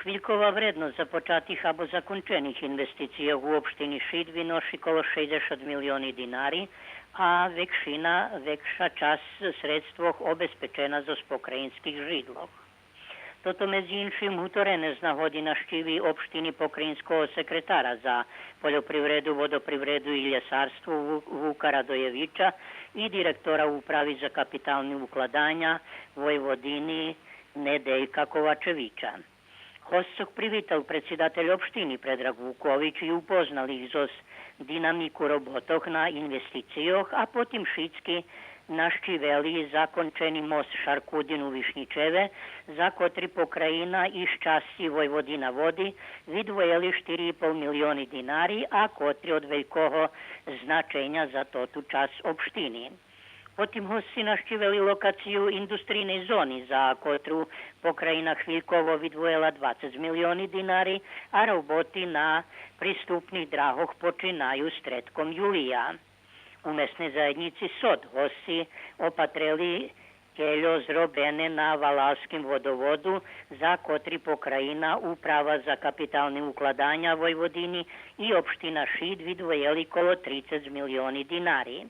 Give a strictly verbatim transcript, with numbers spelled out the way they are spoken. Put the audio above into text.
Хвилькова вредносц започатих або закончених инвестицийох у општини Шид виноши коло шейдзешат милиони динари, а векшина, векша часц средствох обезпечена зоз покраїнских жидлох. Тото, медзи иншим, гуторене з нагоди нащиви општини покраїнского секретара за польопривреду, водопривреду и лєсарство Ву-, Вука Радоєвича и директора Управи за капитални укладаня Войводини Неделька Ковачевича. Госцох привитал предсидатель општини Предраг Вукович и упознал их зоз динамику роботох на инвестицийох, а потим шицки нащивели закончени мост Шаркудин у Вишнїчеве, за котри покраїна и з часци Войводина води видвоєли штири и пол милиони динари, а котри од велького значеня за тоту часц општини. Потим госци нащивели локацию индустрийней зони, за котру покраїна хвильково видвоєла двацец милиони динари, а роботи на приступних драгох починаю штредком юлия. У Месней заєднїци Сод госци опатрели кельо зробене на Валалским водоводу, за котри покраїна, Управа за капитални укладаня Войводини и општина Шид видвоєли коло трицец милиони динари.